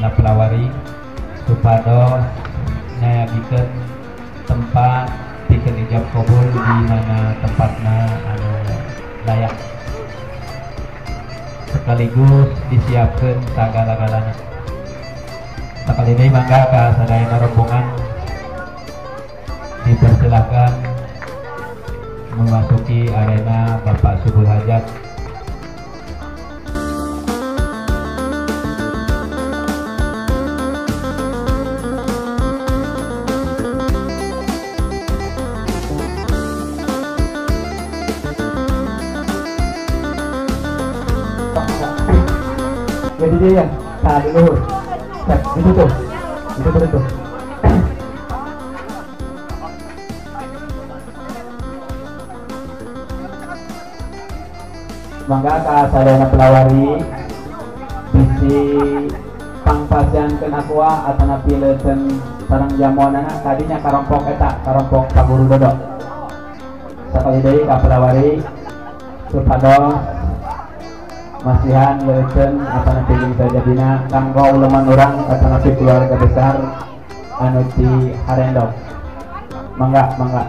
sadayana pelawari supados nyayagikeun tempat pikeun ijab kabul di mana tempatna anu layak sekaligus disiapkan sagala-galana. Sekali deui mangga ka sadayana rombongan dipersilakan memasuki arena Bapak Subul Hajat. Jadi dia yang tadi luhur, itu tuh, itu tuh. Mangga ka sadayana pelawari bisi pangpasiankeun aqua atanapi leuteun sareng jamuanana tadinya karompok eta karompok Pak Guru Dodo. Sakali deui ka pelawari supados masihan leuteun atanapi jeung sajabina kanggo uleman urang atanapi keluarga besar anu di Harendong. Mangga mangga.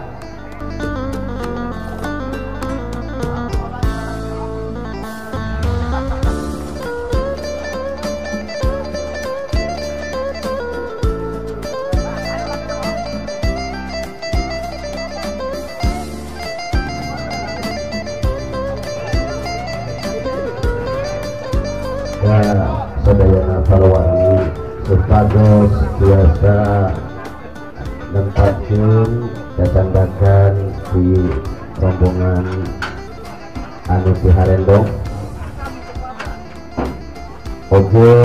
Sadayana palawari supados biasa nempatkeun datandakan di rombongan anu di Harendong oge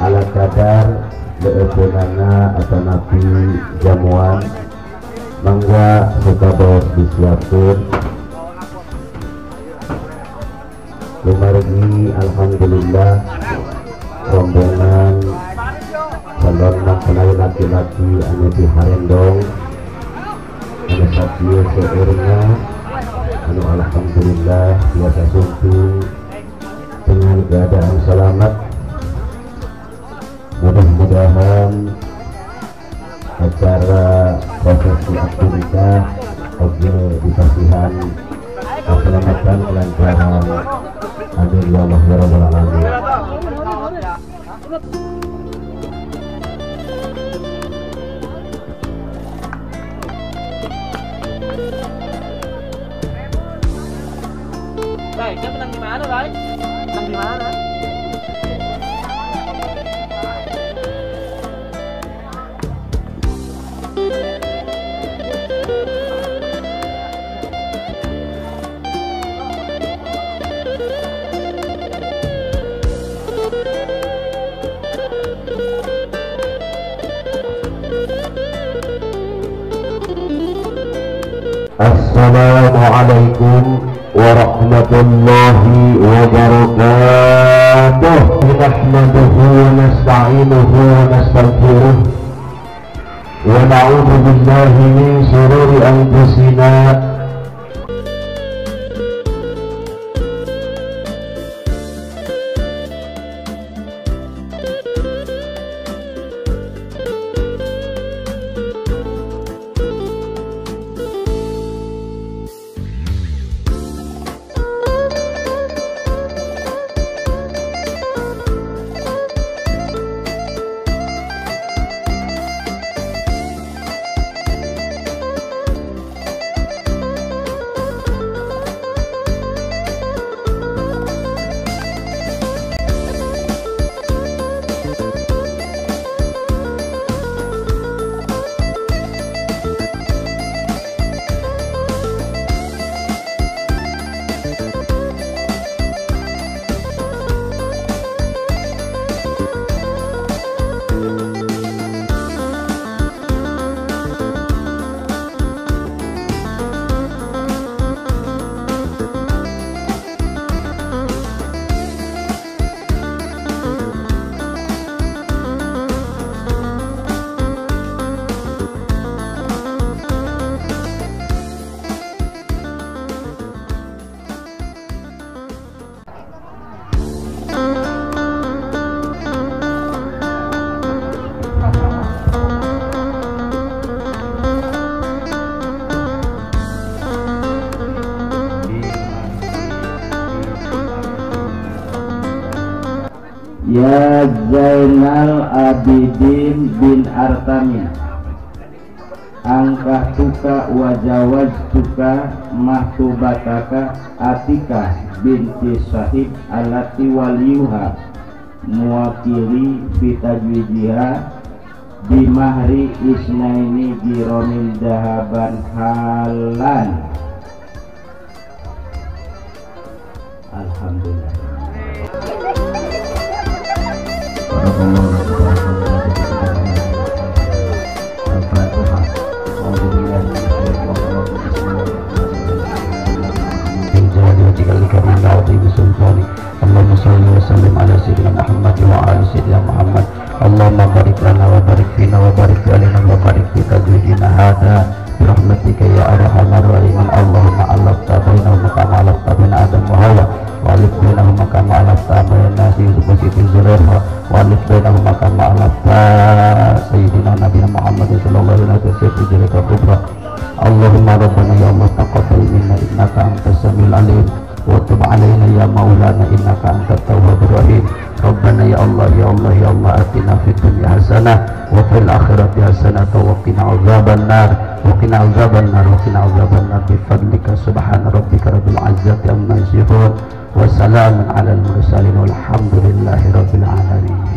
ala kadar leuteunana atanapi jamuan mangga supados disiapkeun. Lumargi alhamdulillah rombongan calon mempelai laki-laki anu di Harendong anu sakieu seueurna anu alhamdulillah biasa sumping dengan keadaan selamat. Mudah-mudahan acara prosesi akad nikah oge dipasihan keselamatan kelancaran. Amin ya Allah ya Rabbal alamin. Baik, dia menang di mana, Ray? Menang di mana? Assalamualaikum warahmatullahi wabarakatuh. Nahmaduhu wa nasta'inuhu wa nastaghfiruh wa na'udzu billahi min syururi anfusina. Ya Zainal Abidin bin Artami, angkahtuka wajawajtuka mahtubataka Atikah binti Sahib alati waliyuha muwakili fitajwijiha bimahri isnaini giromin dahaban halan. Alhamdulillah. Allahumma shalli wa sallim ala sayyidina Muhammad wa ala sayyidina Muhammad. Allahumma barik lana wa barik fina wa barik alina wa barik fi tazwijina hadha bi rahmatika ya arhamar rahimin. Allahumma alafta bainahuma kama alafta baina Adam wa Hawa, wa alif bainahuma kama alafta baina Yusuf wa Siti Zulaikha, wa alif bainahuma kama alafta sayyidina Nabi Muhammad sallallahu alaihi wasallam. Allahumma rabbana ya Allah taqabbal minna innaka antas samiul alim wa tub alaina ya maulana innaka antat tawwabur rahim. Rabbana ya Allah ya Allah ya Allah atina fid dunya hasanah wa fil akhirati hasanah wa qina azaban nar wa qina azaban nar wa qina azaban nar bi fadlika. Subhana rabbika rabbil izzati amma yasifun wa salamun alal mursalin walhamdulillahi rabbil alamin.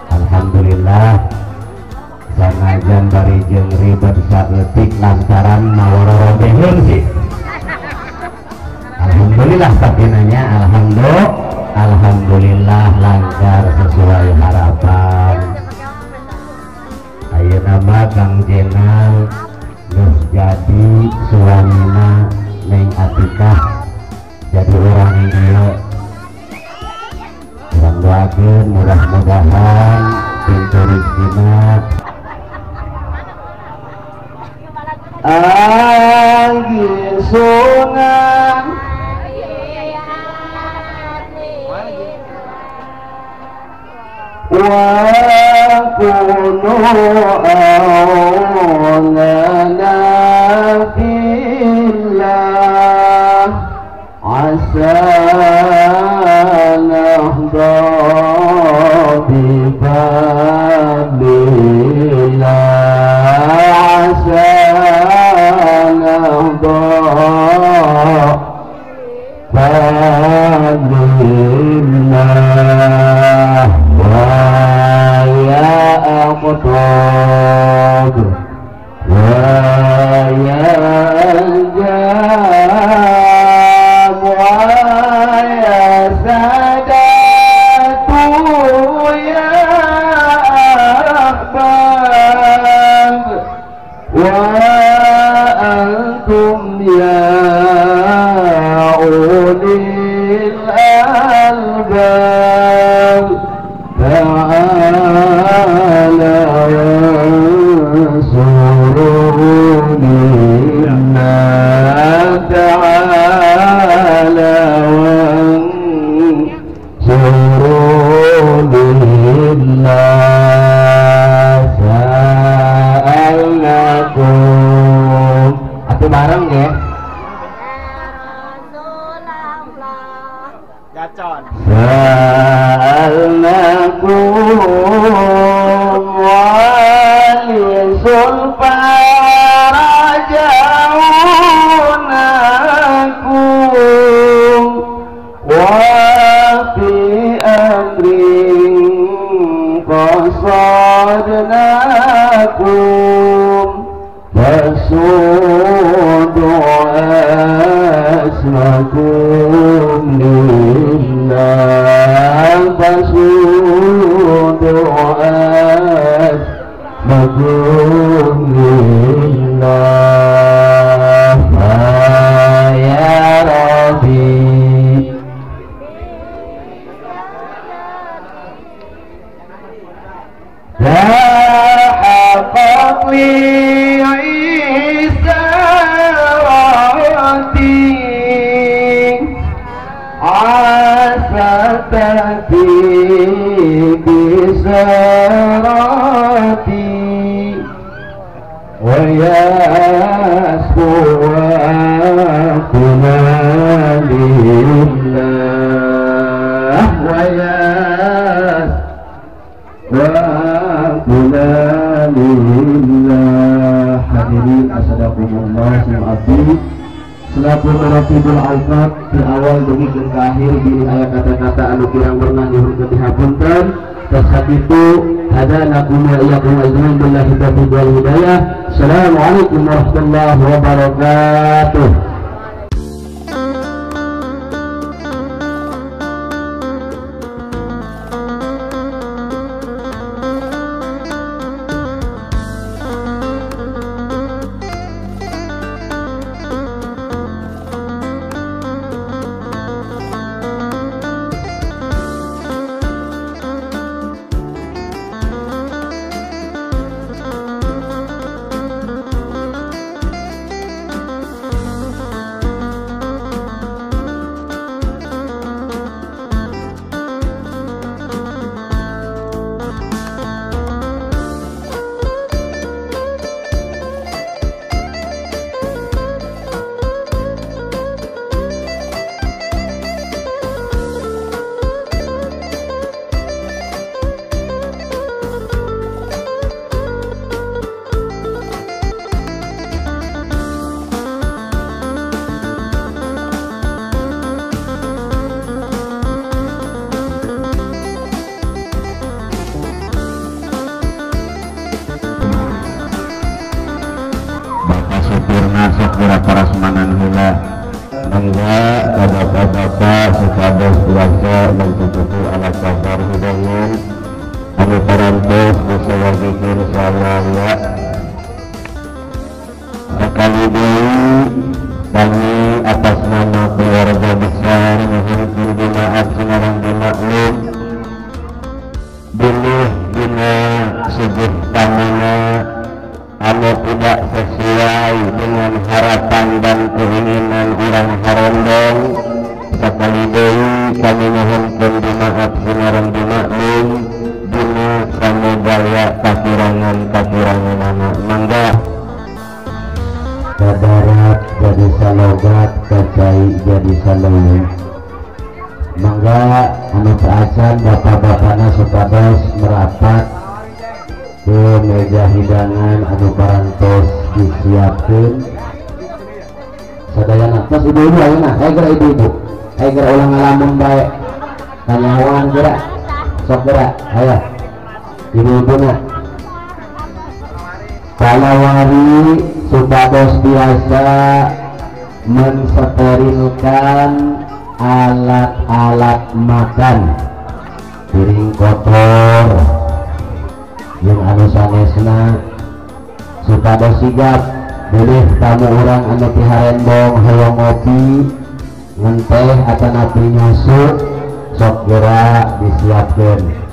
Alhamdulillah sanajan bari jeung ribet saeutik lantaran mawarorobeheun sih. Alhamdulillah sakinanya, alhamdulillah lancar sesuai harapan. Ayeuna mah Kang Jenal geus jadi suamina Neng Atikah, jadi urang ieu urang doakeun mudah-mudahan pintu rezekina angin sungai wa kunu aunana fillah asa nahda bi fadlillah asa nahda fadlillah wa ya aqtab wa ya jam wa ya sadatu ya ahbab wa antum ya ulil albab ta'ala wansuruni ta'ala wansuruni sa'alnakum. Atuh bareng ya. Gacon. Sa'alnakum wali sulfa rajaunakum wa fi amrin qasadnakum fasudu lillah ya Rabbi bisarati wa yasfuquna lillah wa yasfuquna lillah. Hadirin asadakumullah abdi selaku meratibul awqat di awal demi ke akhir diri ayat kata-kata anu kirang pernah nyuhunkeun dihapunten. Sakitu hadanakum wa iyyakum ajmain billahi taufiq wal hidayah. Assalamualaikum warahmatullahi wabarakatuh. Bapak-bapak supados biasa mencukupi alat pasar hidangan anu parantos bisa salaya sekali deui kami atas nama keluarga besar mohon dimaaf sinareng dimaklum bilih dina subuh tamina anu tidak sesuai dengan harapan dan keinginan orang Harondong. Sekali deui kami mohon dimaaf sinareng dimaklum dina samudaya kakirangan anak mangga kadarat jadi salogat kacai jadi saleuweung. Mangga anu taacan bapak-bapana supados merapat ke meja hidangan anu parantos disiapkeun sadayana. Tos ibu-ibu ayeuna aya geura ibu-ibu aya geura ulah ngalamun bae kanyahoan geura sok geura aya ibu-ibuna kalawari supados biasa mensterilkan alat-alat makan piring kotor yang anu sanesna supados sigap bilih tamu urang anu ti Harendong hoyong ngopi ngenteh atanapi nyusu sok geura disiapkeun.